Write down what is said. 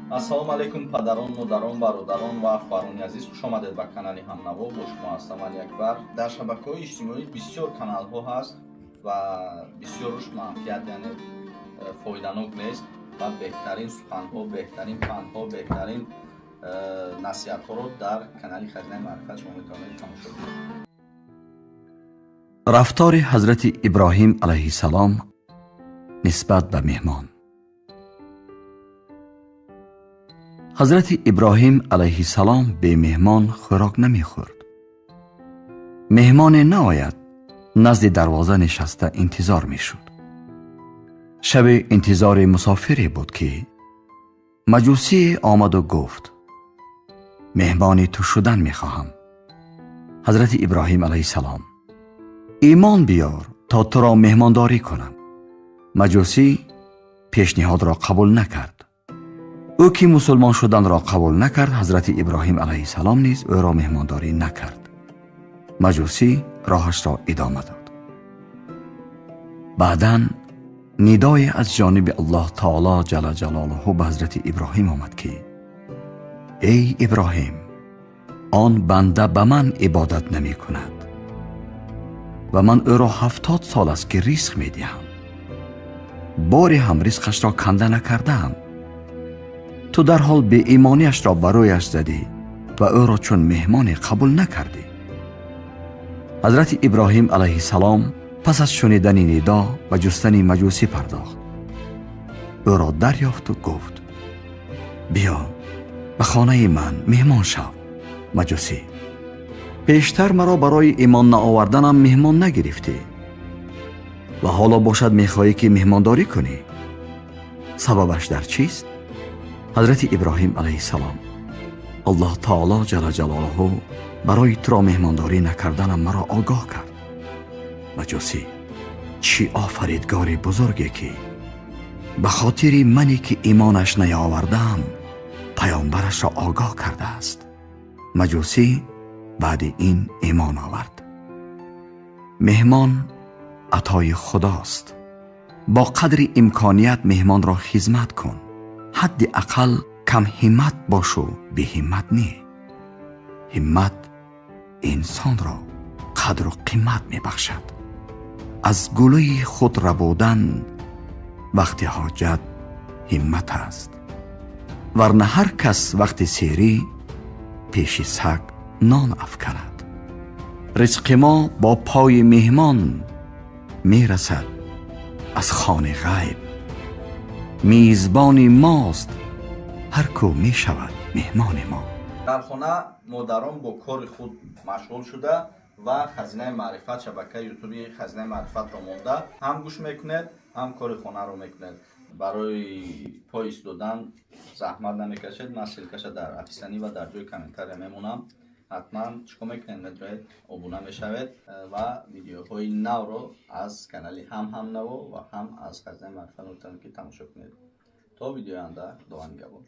Ассалому алайкум, падарон, модарон, бародарон ва хоҳарони азиз, хуш омадед ба канали Ҳамнаво. Бо шумо ҳастам Алиакбар. Дар шабакаҳои иҷтимоӣ бисёр каналҳо ҳаст ва бисёруш манфиат, яъне фоиданок нест ва беҳтарин суханҳо, беҳтарин пандҳо, беҳтарин насиҳатҳоро дар канали Хазинаи Маърифат шумо метавонед тамошо кунед. Рафтори ҳазрати Иброҳим алайҳиссалом нисбат ба меҳмон. Ҳазрати Иброҳим алайҳиссалом бе меҳмон хӯрок намехӯрд. Меҳмоне наояд, назди дарвоза нишаста интизор мешуд. Шабе интизори мусофире буд, ки маҷусие омаду гуфт: «Меҳмони ту шудан мехоҳам». Ҳазрати Иброҳим алайҳиссалом: «Имон биёр, то туро меҳмондорӣ кунам». Маҷусӣ пешниҳодро қабул накард. Ӯ ки мусулмон шуданро қабул накард, ҳазрати Иброҳим алайҳиссалом низ ӯро меҳмондорӣ накард. Маҷусӣ роҳашро идома дод. Баъдан нидое аз ҷониби Аллоҳ таоло ҷалла ҷалолуҳу ба ҳазрати Иброҳим омад, ки: «Эй Иброҳим, он банда ба ман ибодат намекунад ва ман ӯро 70 сол аст, ки ризқ медиҳам, боре ҳам ризқашро канда накардаам. Ту дарҳол беимониашро ба рӯяш задӣ ва ӯро чун меҳмоне қабул накардӣ». Ҳазрати Иброҳим алайҳиссалом пас аз шунидани нидо ба ҷустани маҷусӣ пардохт. Ӯро дарёфту гуфт: «Биё, ба хонаи ман меҳмон шав». Маҷусӣ: «Пештар маро барои имон наоварданам меҳмон нагирифтӣ ва ҳоло бошад, мехоҳӣ, ки меҳмондорӣ кунӣ. Сабабаш дар чист?» Ҳазрати Иброҳим алайҳиссалом: «Аллоҳ таоло ҷалла ҷалолаҳу барои туро меҳмондорӣ накарданам маро огоҳ кард». Маҷусӣ: «Чӣ офаридгори бузурге, ки ба хотири мане, ки имонаш наёвардаам, паёмбарашро огоҳ кардааст». Маҷусӣ баъди ин имон овард. Меҳмон атои худост. Бо қадри имконият меҳмонро хизмат кун. Ҳадди ақал камҳиммат бошу, беҳиммат не. Ҳиммат инсонро қадру қимат мебахшад. Аз гулӯи худ рабудан вақти ҳоҷат ҳиммат аст, варна ҳар кас вақти серӣ пеши саг нон афканад. Ризқи мо бо пои меҳмон мерасад аз хони ғайб. Мизбони мост ҳар кӯ мешавад меҳмони мо. Дар хона модарон бо кори худ машғул шуда ва Хазинаи Маърифат, шабакаи Ютуби Хазинаи Маърифатро монда, ҳам гӯш мекунед, ҳам кори хонаро мекунед. Барои поис додан заҳмат намекашед. Ман ссылка ша дар описание ва дар ҷои комментария мемонам. Ҳатман чикор мекунед? Медроед, обуна мешавед ва видеоҳои навро аз канали ҳам Ҳамнаво ва ҳам аз Хазинаи Маърифат метавонед, ки тамошо кунед. То видеои оянда, Худованд нигаҳбон.